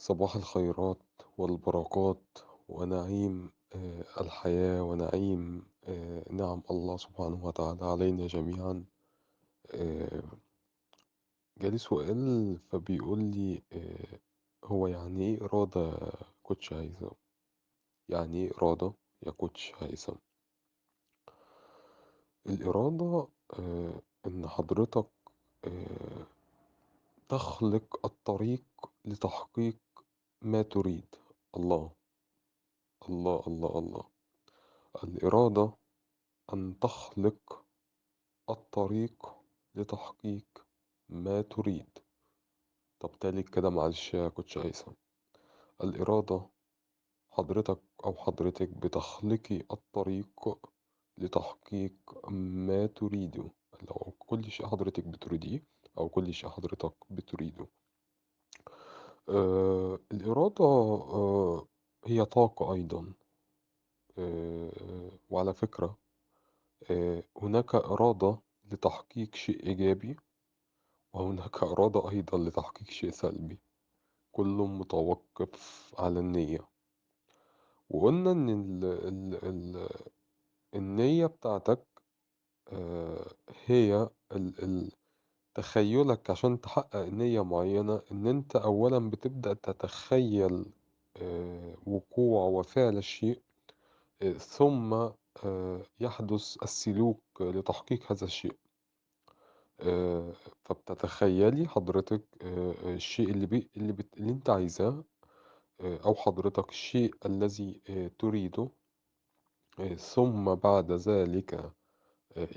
صباح الخيرات والبركات ونعيم الحياة ونعيم نعم الله سبحانه وتعالى علينا جميعا. آه، جالي سؤال فبيقول لي هو يعني ايه إرادة يا كوتش هيثم؟ يعني ايه إرادة يا كوتش هيثم؟ الإرادة إن حضرتك آه، تخلق الطريق لتحقيق ما تريد. الله الله الله الله. الإرادة أن تخلق الطريق لتحقيق ما تريد. طب تالت كده معلش يا كوتش هيثم. الإرادة حضرتك أو حضرتك بتخلقي الطريق لتحقيق ما تريده، لو كل شيء حضرتك بتريديه أو كل شيء حضرتك بتريده. الإرادة هي طاقة أيضا. وعلى فكرة هناك إرادة لتحقيق شيء إيجابي، وهناك إرادة أيضا لتحقيق شيء سلبي. كله متوقف على النية. وقلنا إن ال ال ال النية بتاعتك هي تخيلك عشان تحقق نية معينة، إن أنت أولا بتبدأ تتخيل وقوع وفعل الشيء، ثم يحدث السلوك لتحقيق هذا الشيء. فبتتخيلي حضرتك الشيء اللي انت عايزاه، أو حضرتك الشيء الذي تريده، ثم بعد ذلك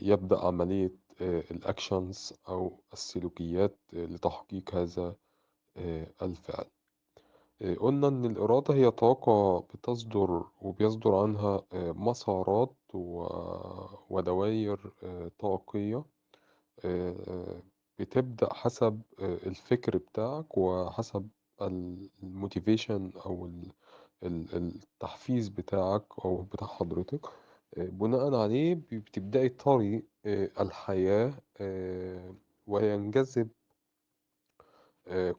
يبدأ عملية الأكشنز أو السلوكيات لتحقيق هذا الفعل. قلنا إن الإرادة هي طاقة بتصدر وبيصدر عنها مسارات ودوائر طاقية، بتبدأ حسب الفكر بتاعك وحسب الموتيفيشن أو التحفيز بتاعك أو بتاع حضرتك، بناء عليه بتبدأي طريق الحياة، وينجذب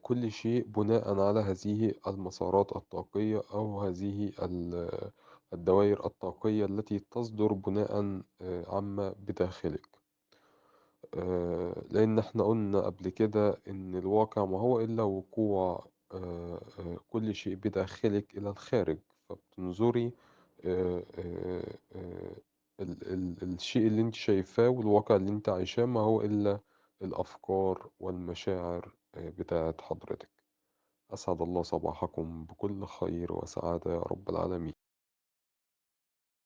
كل شيء بناء على هذه المسارات الطاقية أو هذه الدوائر الطاقية التي تصدر بناء عما بداخلك. لأن احنا قلنا قبل كده إن الواقع ما هو إلا وقوع كل شيء بداخلك إلى الخارج. فبتنظري الشيء اللي انت شايفاه والواقع اللي انت عايشاه ما هو إلا الأفكار والمشاعر بتاعت حضرتك. أسعد الله صباحكم بكل خير وسعادة يا رب العالمين.